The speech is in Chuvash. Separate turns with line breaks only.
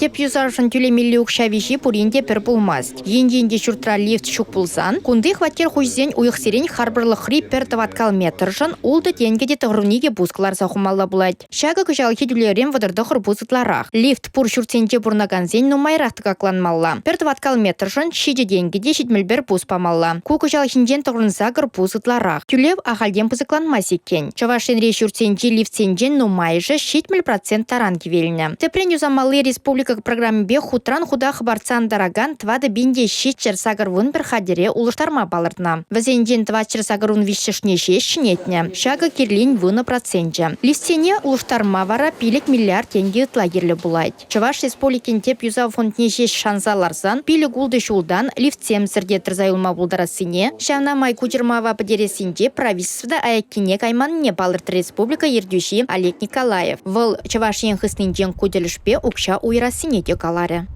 Тӗп юсавшӑн тӳлемелли укҫа виҫи пурин те пӗр пулмасть. Енчен те ҫуртра лифт ҫук пулсан, кунти хваттер хуҫисен уйӑхсерен харпӑрлӑхри пӗр тӑваткал метршӑн 6 тенкӗ те 92 пус кӑларса хумалла пулать. Ҫакӑ кӑҫалхи тӳлеврен 39 пус ытларах. Лифт пур ҫуртсенче пурӑнакансен нумайрах тӑкакланмалла. Пӗр тӑваткал метршӑн 7 тенкӗ те 71 пус памалла. Ку кӑҫалхинчен 98 пус ытларах. Тӳлев ахальтен пысӑкланмасть иккен. Чӑваш Енри ҫуртсенчи лифтсенчен нумайӑшӗ 70 процент таран кивелнӗ. Тӗпрен юсамалли республика программипе хутран хута хӑпартса антаракан 4781 хатӗре улӑштарма палӑртнӑ. Вӗсенчен 483-шне ҫеҫ ҫӗнетнӗ. Ҫакӑ кирлин вунӑ проценчӗ. Лифтсене улӑштарма вара 5 миллиард тенкӗ ытла кирлӗ пулать. Чӑваш Республикин тӗп юсав фондне ҫеҫ шанса ларсан пилӗк-ултӑ ҫултан лифтсемсӗр те тӑрса юлма пултарассине, ҫавна май ку чӑрмава пӗтерессинче правительство та аяккине кайманнине палӑртрӗ республика ертӳҫи Олег Николаев. Вӑл Чӑваш Ен хыснинчен ку тӗлӗшпе укҫа уйӑрассине те каларӗ.